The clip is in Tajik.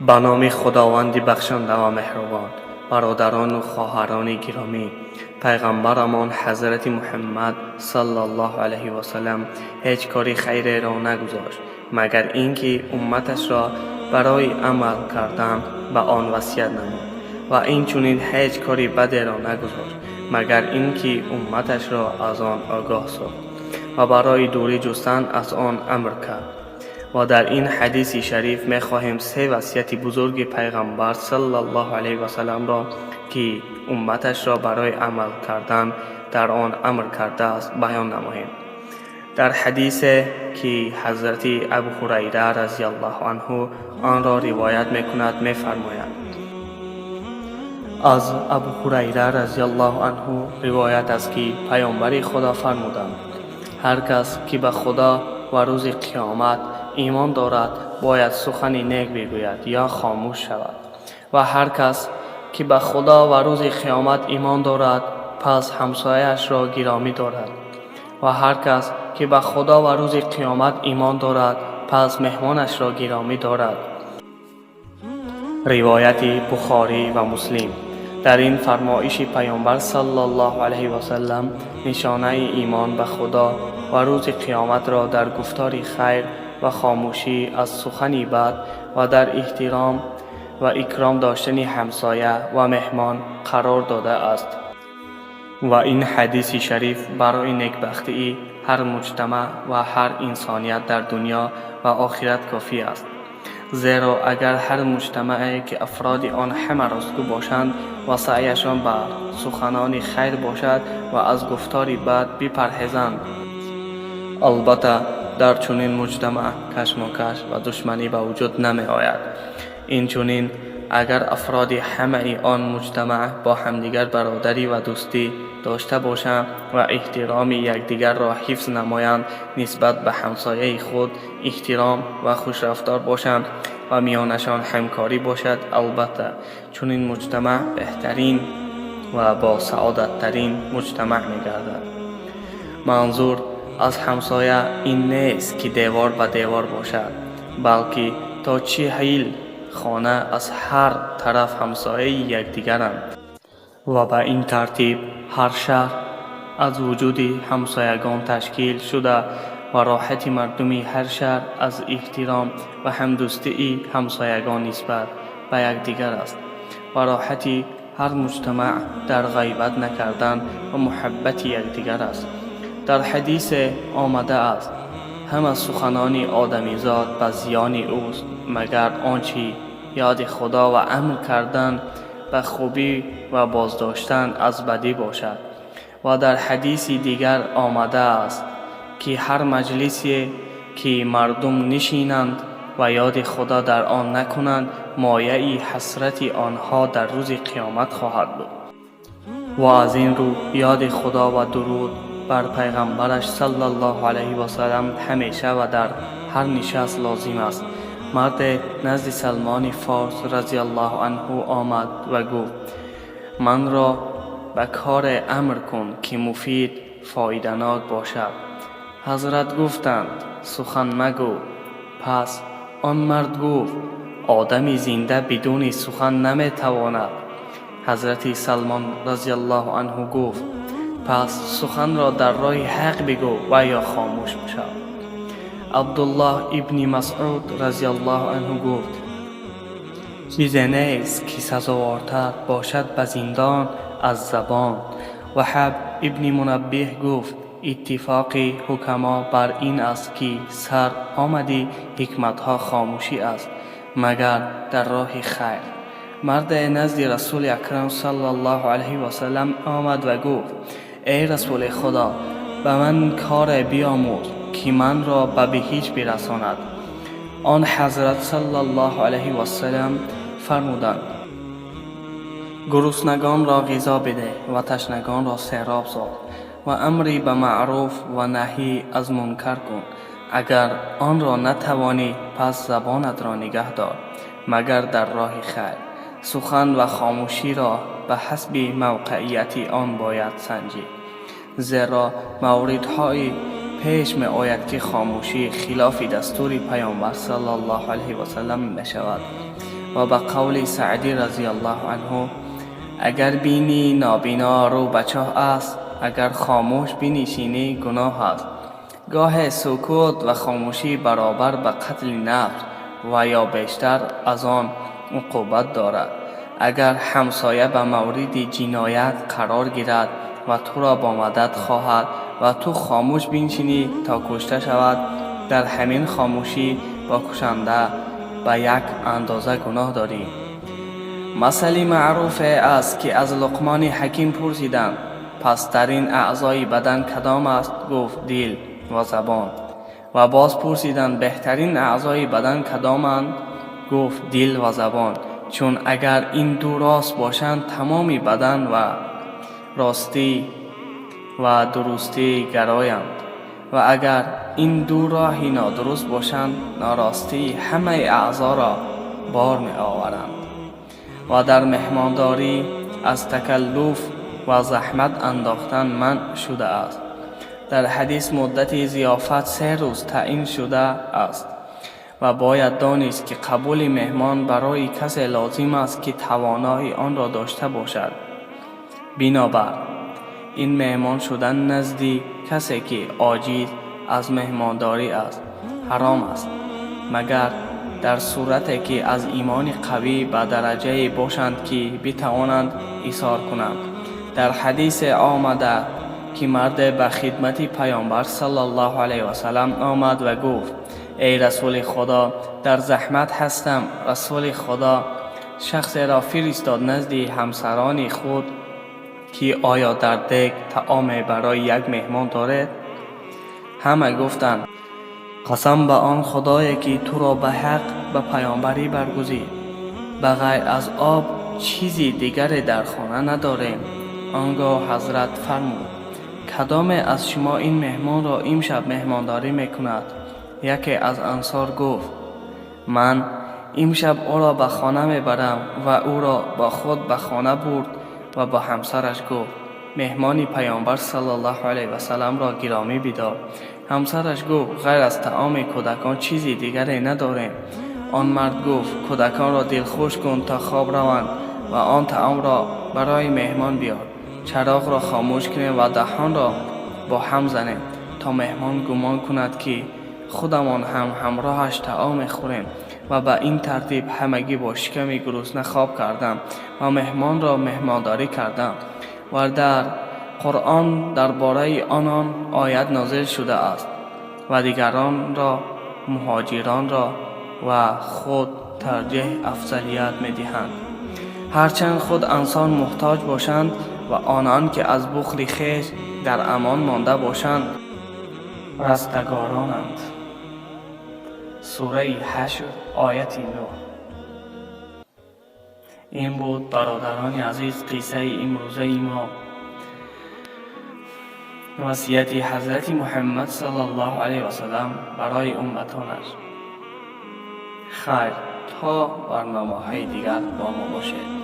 Ба номи Худованди бахшанда ва меҳрубон. Бародарону хоҳарони гиромӣ, пайғамбарамон ҳазрати Муҳаммад саллаллоҳу алайҳи васаллам ҳеҷ кори хайреро нагузошт, магар ин ки умматашро барои амал кардан ба он васият намуд, ва инчунин ҳеҷ кори бадеро нагузошт, магар ин ки умматашро аз он огоҳ сохт ва барои дурӣ ҷустан аз он амр кард. Ва дар ин ҳадиси шариф мехоҳем се васияти бузурги пайғамбар саллаллоҳу алайҳи васалламро, ки умматашро барои амал кардан дар он амр кардааст, баён намоем. Дар ҳадисе, ки ҳазрати Абу Ҳурайра разияллоҳу анҳу онро ривоят мекунад, мефармояд: аз Абу Ҳурайра разияллоҳу анҳу ривоят аст, ки паёмбари Худо фармуданд: ҳар кас ки ба Худо ва рӯзи қиёмат имон дорад, бояд сухани нек бигӯяд ё хомӯш шавад. Ва ҳар кас ки ба Худо ва рӯзи қиёмат имон дорад, пас ҳамсояашро гиромӣ дорад. Ва ҳар кас ки ба Худо ва рӯзи қиёмат имон дорад, пас меҳмонашро гиромӣ дорад. Ривояти Бухорӣ ва Муслим. Дар ин фармоиши паёмбар саллаллоҳу алайҳи васаллам нишонаи имон ба Худо ва рӯзи қиёматро дар гуфтори хайр ва хомӯшӣ аз сухани бад ва дар эҳтиром ва икром доштани ҳамсоя ва меҳмон қарор додааст. Ва ин ҳадиси шариф барои некбахтии ҳар муҷтамаъ ва ҳар инсоният дар дунё ва охират кофӣ аст. Зеро агар ҳар муҷтамаъе, ки афроди он ҳама ростгӯ бошанд ва саъяшон бар суханони хайр бошад ва аз гуфтори бад бипарҳезанд, албатта дар чунин муҷтамаъ кашмокаш ва душманӣ ба вуҷуд намеояд. Инчунин агар афроди ҳамаи он муҷтамаъ бо ҳамдигар бародарӣ ва дӯстӣ дошта бошанд ва эҳтироми якдигарро ҳифз намоянд, нисбат ба ҳамсояи худ эҳтиром ва хушрафтор бошанд ва миёнашон ҳамкорӣ бошад, албатта чунин муҷтамаъ беҳтарин ва босаодаттарин муҷтамаъ мегардад. Манзур аз ҳамсоя ин нест, ки девор ба девор бошад, балки то 40 хона аз ҳар тараф ҳамсояи якдигаранд. Ва ба ин тартиб ҳар шаҳр аз вуҷуди ҳамсоягон ташкил шуда ва роҳати мардуми ҳар шаҳр аз эҳтиром ва ҳамдӯстии ҳамсоягон нисбат ба якдигар аст ва роҳати ҳар муҷтамаъ дар ғайбат накардан ва муҳаббати якдигар аст. Дар ҳадисе омадааст: ҳама суханони одамизод ба зиёни ӯст, магар он чи ёди Худо ва амр кардан ба хубӣ ва боздоштан аз бадӣ бошад. Ва дар ҳадиси дигар омадааст, ки ҳар маҷлисе, ки мардум нишинанд ва ёди Худо дар он накунанд, мояи ҳасрати онҳо дар рӯзи қиёмат хоҳад буд. Ва аз ин рӯ ёди Худо ва дуруд бар пайғамбараш саллаллоҳу алайҳи васаллам ҳамеша ва дар ҳар нишаст лозим аст. Марде назди Салмони Форс разияллоҳу анҳу омад ва гуфт: манро ба коре амр кун, ки муфид фоиданок бошад. Ҳазрат гуфтанд: сухан магӯ. Пас он мард гуфт: одами зинда бидуни сухан наметавонад. Ҳазрати Салмон разияллоҳу анҳу гуфт: пас суханро дар роҳи ҳақ бигӯ ва ё хомӯш шав. Абдуллоҳ ибни Масъуд разияллоҳу анҳу гуфт: чизе нест, ки сазовортар бошад ба зиндон аз забон. Ваҳаб ибни Мунаббиҳ гуфт: иттифоқи ҳукамо бар ин аст, ки сар омади ҳикматҳо хомӯшӣ аст, магар дар роҳи хайр. Марде назди Расули Акрам саллаллоҳу алайҳи васаллам омад ва гуфт: эй Расули Худо, ба ман коре биомӯз, ки манро ба биҳишт бирасонад. Он ҳазрат саллаллоҳу алайҳи васаллам фармуданд: гуруснагонро ғизо бидеҳ ва ташнагонро сероб соз ва амри ба маъруф ва наҳӣ аз мункар кун. Агар онро натавонӣ, пас забонатро нигаҳ дор, магар дар роҳи хайр. Сухан ва хомӯширо ба ҳасби мавқеияти он бояд санҷид, зеро мавридҳои пеш меояд, ки хомӯшӣ хилофи дастури Паёмбар саллаллоҳу алайҳи васаллам мешавад. Ва ба қавли Саъдӣ разияллоҳу анҳу: агар бинӣ нобино рӯ ба чоҳ аст, агар хомӯш бинишинӣ гуноҳ аст. Гоҳе сукут ва хомӯшӣ баробар ба қатли нафс ва ё бештар аз он уқубат дорад. Агар ҳамсоя ба мавриди ҷиноят қарор гирад ва туро бо мадад хоҳад ва ту хомӯш биншинӣ то кушта шавад, дар ҳамин хомӯшӣ бо кушанда ба як андоза гуноҳ дорӣ. Масъали маъруфе аст, ки аз Луқмони Ҳаким пурсиданд: пасттарин аъзои бадан кадом аст? Гуфт: дил ва забон. Ва боз пурсиданд: беҳтарин аъзои бадан кадоманд? Гуфт: дил ва забон, чун агар ин ду рост бошанд, тамоми бадан ва ростӣ ва дурустӣ гароянд, ва агар ин ду роҳи нодуруст бошанд, норостии ҳамаи аъзоро бор меоваранд. Ва дар меҳмондорӣ аз такаллуф ва заҳмат андохтан манъ шудааст. Дар ҳадис муддати зиёфат 3 рӯз таъин шуда аст ва бояд донист, ки қабули меҳмон барои касе лозим аст, ки тавонои онро дошта бошад. Бинобар ин меҳмон шудан назди касе, ки оҷиз аз меҳмондорӣ аст, ҳаром аст, магар дар сурате ки аз имони қавӣ ба дараҷае бошанд, ки битавонанд исор кунанд. Дар ҳадисе омада, ки марде ба хидмати Паёмбар саллаллоҳу алайҳи васаллам омад ва гуфт: эй Расули Худо, дар заҳмат ҳастам. Расули Худо шахсеро фиристод назди ҳамсарони худ, ки оё дар дег таоме барои як меҳмон доред? Ҳама гуфтанд: қасам ба он Худое, ки туро ба ҳақ ба паёмбарӣ баргузид, ба ғайр аз об чизи дигаре дар хона надорем. Он гоҳ ҳазрат фармуд: кадоме аз шумо ин меҳмонро имшаб меҳмондорӣ мекунад? Яке аз ансор гуфт: ман имшаб ӯро ба хона мебарам. Ва ӯро бо худ ба хона бурд ва ба ҳамсараш гуфт: меҳмони Паёмбар саллаллоҳу алайҳи васалламро гиромӣ бидор. Ҳамсараш гуфт: ғайр аз таоми кӯдакон чизи дигаре надорем. Он мард гуфт: кӯдаконро дилхуш кун то хоб раванд ва он таомро барои меҳмон биёр. Чароғро хомӯш кунем ва даҳонро бо ҳам занем, то меҳмон гумон кунад, ки худамон ҳам ҳамроҳаш таом мехӯрем. Ва ба ин тартиб ҳамагӣ бо шиками гурусна хоб кардам ва меҳмонро меҳмондорӣ кардам. Ва дар Қуръон дар бораи онон оят нозил шудааст ва дигаронро, муҳоҷиронро ва худ тарҷеҳ афзалият медиҳанд, ҳарчанд худ ансор муҳтоҷ бошанд, ва онон ки аз бухли хеш дар амон монда бошанд, растагоронанд. Сураи Ҳашр, ояти 9. Ин буд, бародарони азиз, қиссаи имрӯзаи мо, васияти ҳазрати Муҳаммад саллаллоҳу алайҳи васаллам барои умматонаш. Хайр, то барномаҳои дигар бо мо бошед.